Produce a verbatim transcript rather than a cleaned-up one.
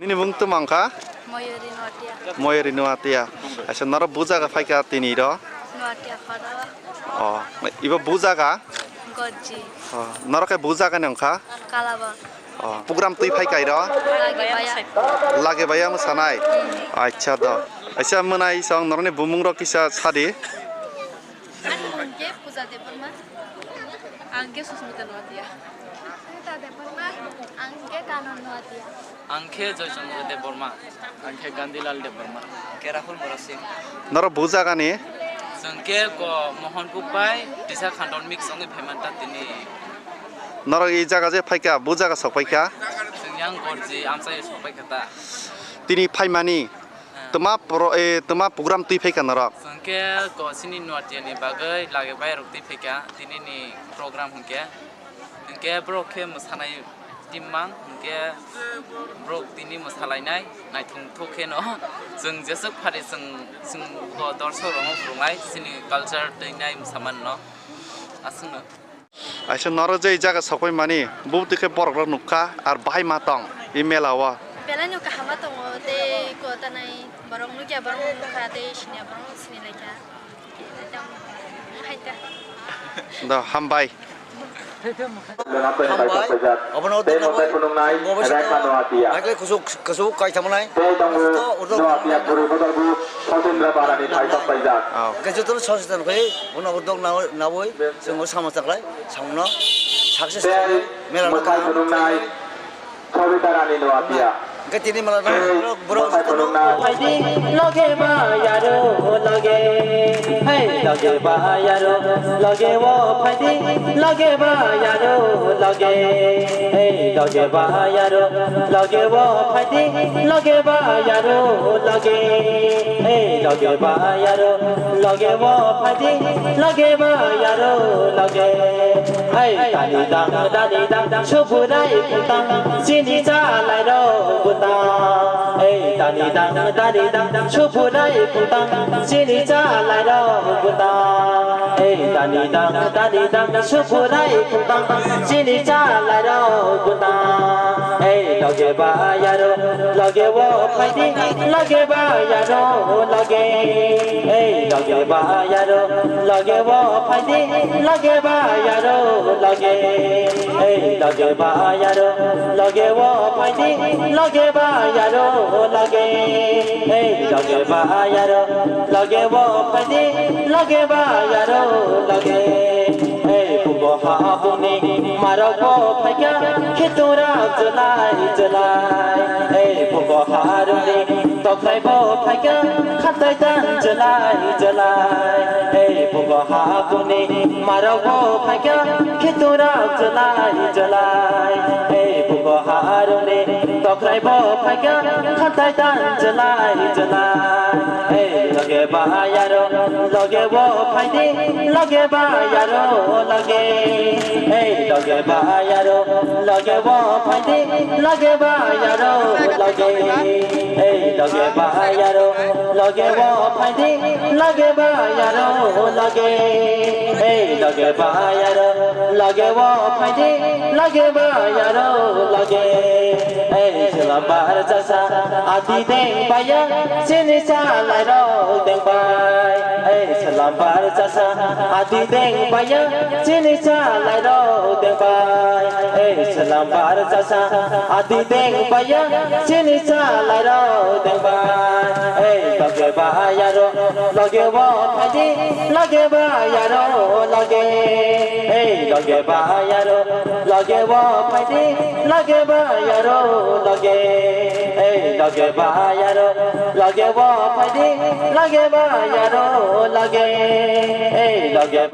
Nini mung tamo wngkha? Moyori Noatia. Moyori Noatia. Aisa norok bu jaga phaikha tini ro? Noatia khoro. Oh, ibo bu jaga? Gorji. Oh, norok khe bu jaga ni wngkha? Kalabor. Oh, program twi phaikha iro? Lage baya. Lage baya mwsanai? Hmm. Acha do. Aisa mwnai song norokni bumung rok kisa sadi. Ani mung khe Puja Debbarma. Ang khe Susmita Noatia. Susmita Debbarma. Ang khe Kanon Noatia. Ang khe Joychandra Debbarma. Ang khe Gandhilal Debbarma. Ang khe Rahul Murasing. Norok bu jaga ni? Chwng khe ko Mohanpur bai Tisa Khandon mix wngwi phaimanta tini. Norok i jaga je phaikha, bu jaga sok phaikha? Chwng yang Gorji amchai sok phaikha ta. Tini phaimani? Ah. Twma pro-, eh, twma program twi phaikha norok? Chwng khe ko chini Noatia ni bagwi lage bai rok twi phaikha tini ni program hwnkhe. Hwnkhe borok khe mwsanai timmang hwnkhe borok tini mwsalainai naithok thok kheno. Chwng jeswk phari chwng, chwng bo dorsok rokno phwrwngnai chini culture twinai mwsamanno. Aswkno. Aisa norok je jaga sokpai mani, bubtwi khe borok rok nukha, ar bahai ma tong, e mela o. Belai no kaham ma tongo, tei ko tanai borok nukya, borok nukha, tei sinya, borok sini laikha. Tei tamo, hai ta. Do, hambai. Hambai, obono tei tongwi phunuknai bobisito Rekha Noatia. Naiklai kusuk, kusuk kai thamanai. Tei tongo Noatia Bwrwi Bodolbu Sotindra Barani thai tok paijak. Oh. Hwnkhe jotono sosetan khe, bono urdok nawi, nawi, chwng o sama chaklai. Samungno success khlaiwi mela no mwtai kaham phunuknai Sabita Rani Noatia. Hwnkhe tini mela no borok borok mwtai phunuknai. Phaidi loge ba yaro loge. Hey, loge ba yaro loge o phaidi loge ba yaro loge. Hey, loge ba yaro loge o phaidi loge ba yaro loge. Hey, loge ba yaro loge o phaidi loge ba yaro loge. Hey, tani dang dani dang suburai kutang chini chalai ro kutang. Hey, tani dang dani dang suburai kutang chini chalai ro kutang. Hey, tani dang dani dang suburai kutang chini chalai ro kutang. Hey, loge ba yaro loge o phaidi loge ba yaro loge. Hey, loge ba yaro loge o phaidi loge ba yaro loge. Hey, loge ba yaro loge o phaidi loge ba yaro loge. Hey, loge ba yaro loge o phaidi loge ba yaro loge. Hey, bubo ha buni marok bo phaikya khitura jolai jolai. Hey, bubo haruni tokrai bo phaikya khatai tan jolai jolai. Hey, bubo ha buni marok bo phaikya khitura jolai jolai. Hey, bubo haruni tokrai bo phaikya khatai tan jolai jolai. Hey, loge ba yaro loge o phaidi loge ba yaro loge. Hey, loge ba yaro loge o phaidi loge ba yaro loge. Hey, loge ba yaro loge o phaidi loge ba yaro loge. Hey, loge ba yaro loge o phaidi loge ba yaro loge. Hey, selambar chasa ati deng baya chini chalai rok deng bai. Hey, selambar chasa ati deng baya chini chalai rok deng bai. Hey, selambar chasa ati deng baya chini chalai rok deng bai. Hey, loge ba yaro loge o phaidi loge ba yaro loge. Hey, loge ba yaro loge o phaidi loge ba yaro loge. Hey, loge ba yaro loge o phaidi loge ba yaro loge. Hey, loge